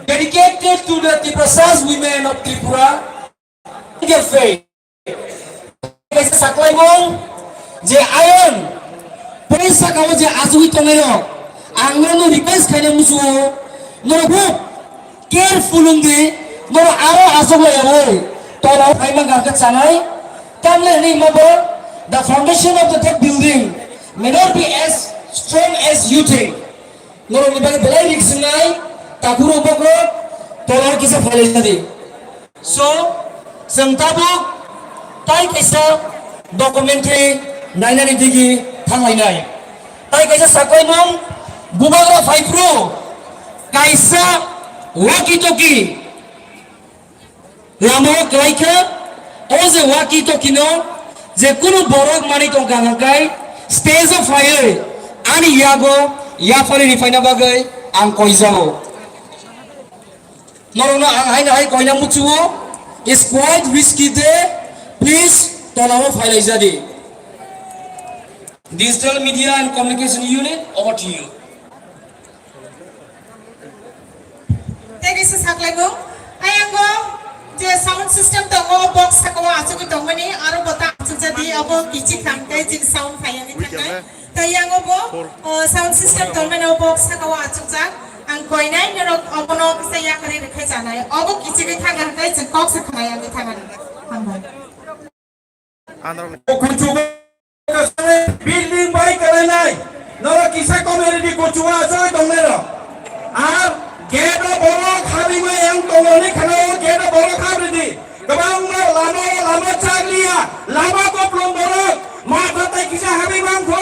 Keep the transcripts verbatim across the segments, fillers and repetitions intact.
dedicated to the Tiprasas women of Tripura. Kaisa saklaimung je ayon pori sakao je asugwi tongnairok, ang nono request khaina musuo, norok hub careful wng di, norok aro asok lai yawi tola phaima gangka chanai, tamle hwnwi mabo the foundation of the, that building may not be as strong as you think. Norokni bagwi belai rikswnai, takhurok bokhorok tolao kisa phailai di. So, chwng tabuk tai kaisa documentary nainani digi thanglainai. Tai kaisa saklaimung bubagra phaiphuru kaisa walkie talkie lama o kwlai kha, o je walkie talkie no je kunu borok manwi tong kha hwnkhai stage o phaiwi ani yago yaphari ripaina bagwi ang koijago. Norokno ang haino hai koina muchugo, is quite risky day, please tolao phailaijadi. Digital Media and Communication Unit, over to you. Tei kaisa saklaimung, ayang o je sound system tongo, o box saka o achugwi tongmani, aro bo ta achukjadi, abo kichik kha hwnkhe chini sound phaiyani thangnai. Tei yang o bo, o, sound system tongmani o box saka o achukjak. Ang koinai norok obono kisa yakarwi rwkhe chanai. Obo kichigwi thangna hwnkhe chwng kok se khna yangwi thangani. Hambai. Kuchugo building bai kwlainai. Norok kisa community kuchugo achoi tongnai rok. Ar gate o borok habima yang tongmani khana o gate o borok habridi. Kwbangma lama o lama chakliya, lama koplong borok, matha tai kisa habima wngkho,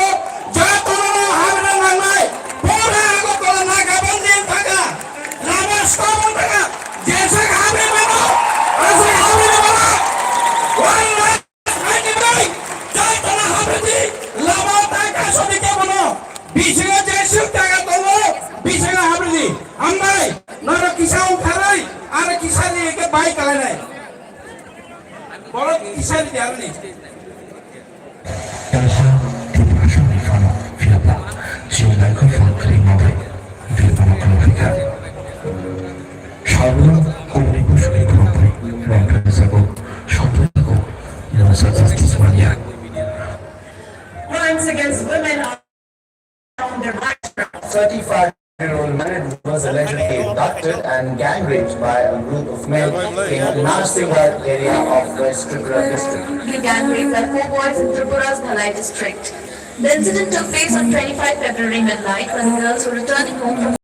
ja tongmani habina nangnai. Pura Agartala Nagaban din thaka. Lama stop wng thaka. Jesa habima no, asa habima no. One Hai ni bai, jai tala habri di, lama tai kaisa di kebo no. Bisingo jai suk jaga tongo, bisingo habri di. Hambai, norok kisa ongkharwi, aro kisa ni ke bai kalainai. Borok kisa ni di aro ni. Kaisa Tripura songni phano phiyaba, chini laikha phano kwrwi ma bai. Bini phano khulumkha. Sabro kubuni bushkuni khulumkha. Rongkha sago, songkha sago, nangsa justice manya. Crimes against women are on the rise. Thirty-five-year-old man was allegedly abducted and gang raped by a group of men in Narsinghar area of West Tripura district. The gang raped by four boys in Tripura's Dhalai district. The incident took place on twenty-five February midnight when the girls were returning home from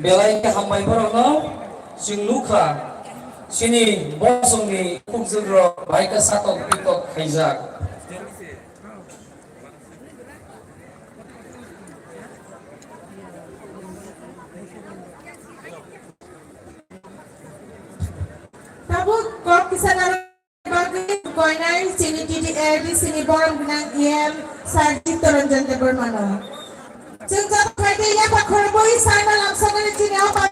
Belai khe hambai borokno chwng nukha, chini bosongni khukjwkrok bai khe satok pitok khaijak. Tabuk kok kisa narwk bagwi koinai chini T T A D C ni borom gwnang E M Sir Chittaranjan Debbarma no. Chwng kok khaikhe yapha khorokbwi sarma lamsoknani chini o pa-,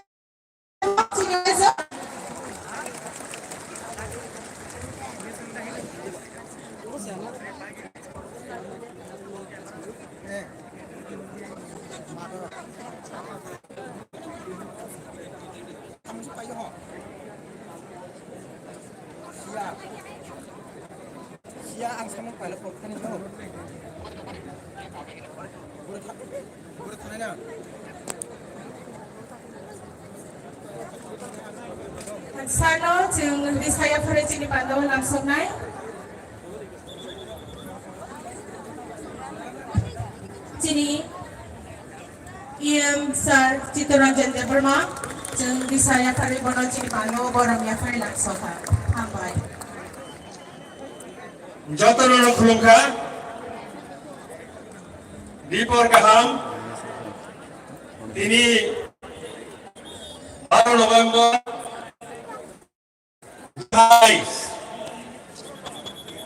chini o Sano chwng risa yaphare chini pandao lamsoknai. Chini E M Sir Chittaranjan Debbarma, chwng risa yaphare bono chini pandao borom yaphare lamsokha. Hambai. Jotono no khulumkha. Dipor kaham. Tini baro November. Hai.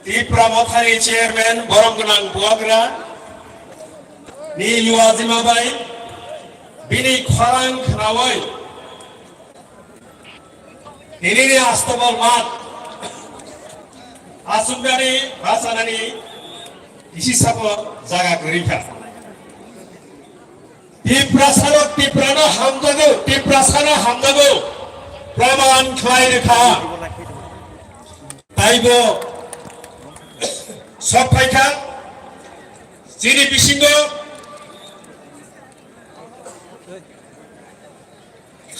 Tipra Mothani Chairman, borom gwnang Buagra ni Luajima bai, bini khorang khnaui, tinini Astobol Math, asuknani, basanani, isi sabo jaga kwrwi kha. Tiprasarok Tiprano hamjago, Tiprasano hamjago, praman khlai rwkha. Taibo sok phaikha chini bisingo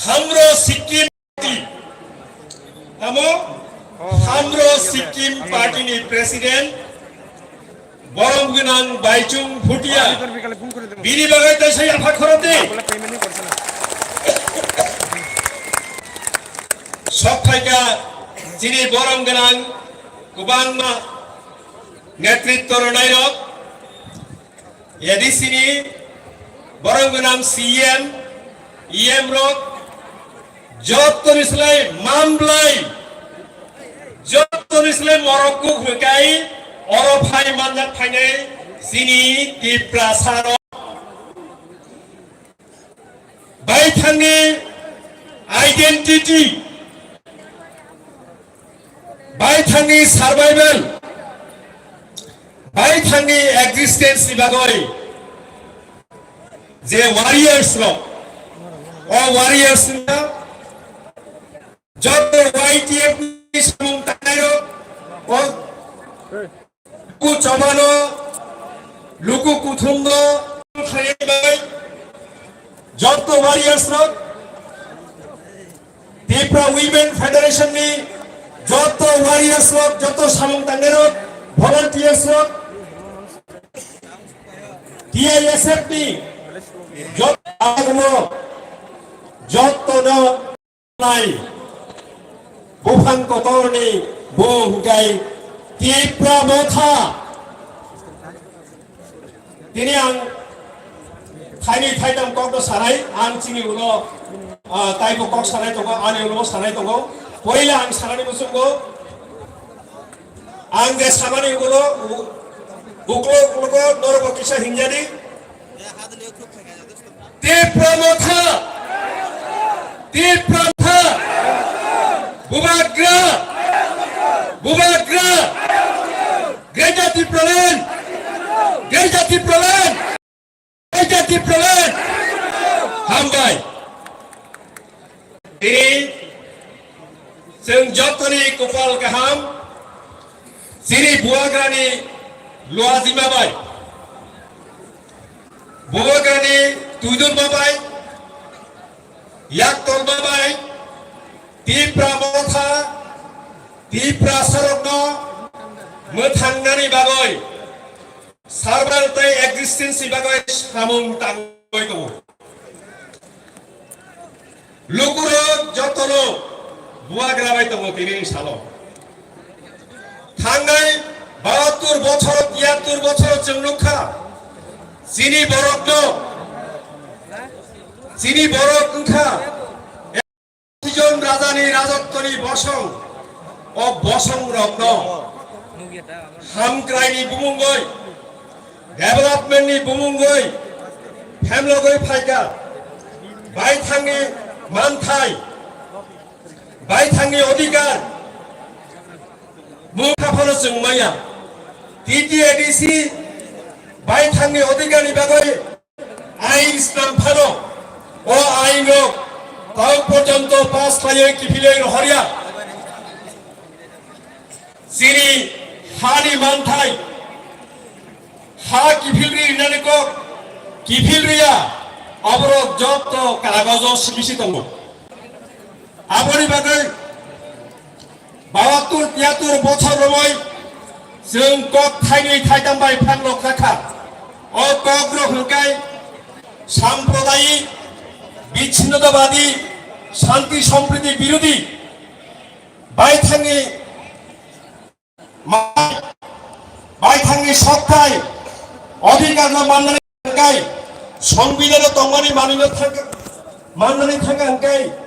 Hamro Sikkim Party. Amo Hamro Sikkim Party ni President borom gwnang Baichung Bhutia. Bini bagwi tei sai apha khorokdi. Sok phaikha chini borom gwnang kwbangma netritw rwnairok. A D C ni borom gwnang C E M, E M rok, jottoni slai mamlai, jottoni slai morok kuk hwkai oro phai manjak phainai chini Tiprasa rok. Baithangni identity, baithangni survival, baithangni existence ni bagwi je warriors rok, o warriors rok joto Y T F ni samung tangnai rok, o Luku Chobano, Luku Kuthumno, khainai bai, joto warriors rok, Tipra Women Federation ni joto warriors rok, joto samung tangnai rok, volunteers rok, T I S F ni joto agmo, joto no Nai, buphang kotorni bo hwnkhe Tipra Motha. Tini ang thaini thaitham kokno sanai, ang chini ulo, ah, taibo kok sanai tongo, ani ulo sanai tongo. Poila ang sanani muchungo, ang je samani ulo, u-, uklo uklogo norok kisa hingjadi. Tipra Motha! Tipra Motha! Bubagra! Bubagra! Greater Tipraland! Greater Tipraland! Greater Tipraland! Hambai! Tini chwng jotoni kopal kaham, chini Bubagrani Luajima bai, Bubagrani Twidulma bai, Yaktolma bai, Tipra Motha, Tiprasarokno mwthangnani bagwi, survival tei existence ni bagwi samung tangwi tongo. Lukurok jotono bubagra bai tongo tini salo. Thangnai bahattur bochor, tiyattur bochor chwng nukha. Chini borokno, chini borok wngkha Jon rajani rajottoni bosong, o bosong rokno hamkraini bumungoi, development ni bumungoi, phemlogoi phaika, baithangni manthai, baithangni odhikar, mungkha phano chwng maya. T T A D C baithangni odhikarni bagwi ain snam phano, o ain rok tau porjonto pass khlaiwi kiphilwi rohorya. Chini hani manthai, ha kiphilri rinani kok, kiphilriya, aborok jotto kagojo sibisi tongo. Aboni bagwi bahattur tiyattur bochor romoi chwng kok thainwi thaitam bai phan lokjakha. O kok rok hwnkhe samprodayik, bichinnotabadi, shanti sompriti birodhi, baithangni ma-, baithangni sokthai, odhikarno mannani hwnkhe, songbidano tongmani manwino thangkha, mannani thangkha hwnkhe,